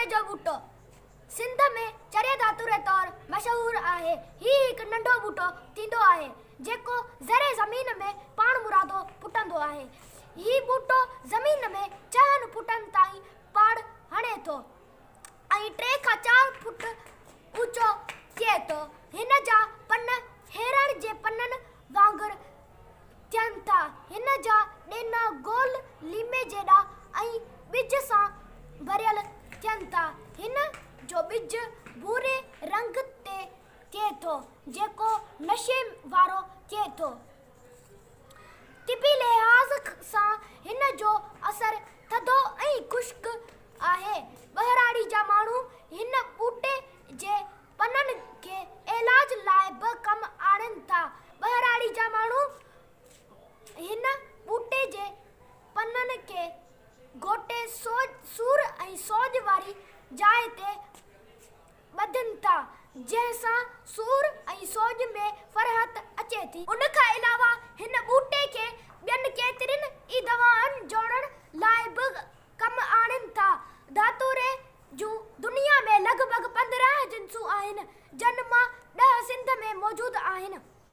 ڌاتوري جو ٻوٽو سنڌ ۾ چري ڌاتوري طور مشهور آهي. هي هڪ ننڍو ٻوٽو ٿيندو آهي، جيڪو زرعي زمين ۾ پاڻمرادو ڦٽندو آهي. هي ٻوٽو زمين ۾ ڇهن فوٽن تائين پاڙ هڻي ٿو ۽ ٽي کان چار فوٽ اوچو ٿئي ٿو. هن جا پن هيرڻ جي پنن وانگر ٿين ٿا. هن جا ڏينا گول ليمي جيڏا ۽ ٻج سان ڀريل ٿين ٿا. هن جو ٻج ڀوري رنگ تي ٿئي ٿو، جيڪو نشي وارو ٿئي ٿو. طبي لحاظ سان هن جو اثر ٿڌو ۽ خشڪ آهي. ٻهراڙي جا ماڻهو هن ٻوٽي جي پنن کي علاج لاء به ڪم آڻين ٿا. ٻهراڙي جا ماڻهو هن ٻوٽي جي پنن کي گهوٽي سور ۽ سوڄ واري جاء تي ٻڌن ٿا، جنهن سان سور ۽ سوڄ ۾ فرحت اچي ٿي. ان کان علاوه هن ٻوٽي کي ٻين ڪيترين ئي دوائن جوڙڻ لاء به ڪم آڻين ٿا. ڌاتوري جون دنيا ۾ لڳ ڀڳ 15 جنسون آهن، جن مان ڏهه سنڌ ۾ موجود آهن.